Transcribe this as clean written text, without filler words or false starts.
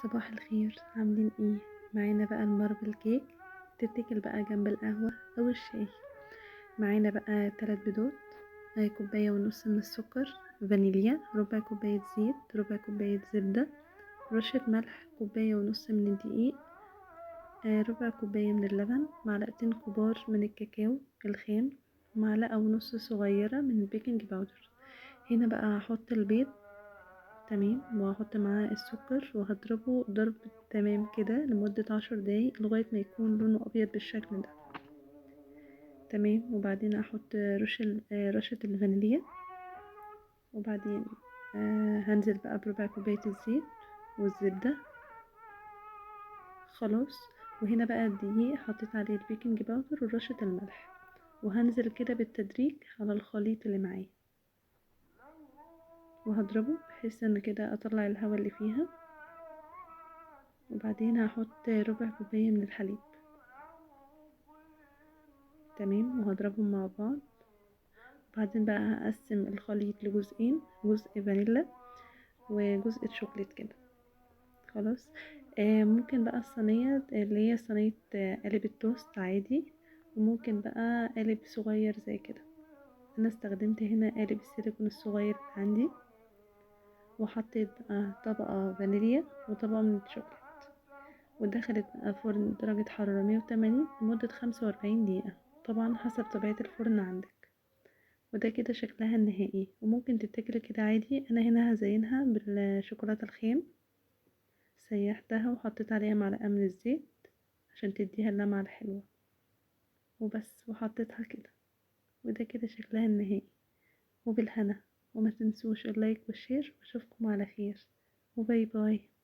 صباح الخير، عاملين ايه؟ معانا بقى ال marble cake تتاكل بقى جنب القهوة او الشاي. معانا بقى 3 بيضات، كوباية ونص من السكر، فانيليا، ربع كوباية زيت، ربع كوباية زبدة، رشة ملح، كوباية ونص من الدقيق، ربع كوباية من اللبن، معلقتين كبار من الكاكاو الخام، ومعلقة ونص صغيرة من ال baking powder. هنا بقى هحط البيض، تمام، وهحط معاه السكر وهضربه ضرب تمام كده لمدة 10 دقايق لغاية ما يكون لونه أبيض بالشكل ده، تمام. وبعدين هحط رشة الفانيليا، وبعدين هنزل بقى بربع كوباية الزيت والزبدة، خلاص. وهنا بقى الدقيق حطيت عليه ال baking powder ورشة الملح، وهنزل كده بالتدريج على الخليط اللي معايا وهضربه بحيث ان كده اطلع الهواء اللي فيها. وبعدين هحط ربع كوباية من الحليب، تمام، وهضربهم مع بعض. وبعدين بقى هقسم الخليط لجزئين، جزء فانيلا وجزء شوكليت كده، خلاص. ممكن بقى الصينية اللي هي صينية قالب التوست عادي، وممكن بقى قالب صغير زي كده. انا استخدمت هنا قالب السيليكون الصغير عندي، وحطيت بقى طبقة فانيليا وطبقة من الشوكليت، ودخلت بقى فرن درجة حرارة 180 لمدة 45 دقيقة، طبعا حسب طبيعة الفرن عندك. وده كده شكلها النهائي، وممكن تتاكل كده عادي. انا هنا هزينها بالشوكولاتة الخام، سيحتها وحطيت عليها معلقة من الزيت عشان تديها اللمعة الحلوة وبس، وحطيتها كده. وده كده شكلها النهائي، وبالهنا. وما تنسوش ال like وال share، واشوفكم على خير، و bye bye.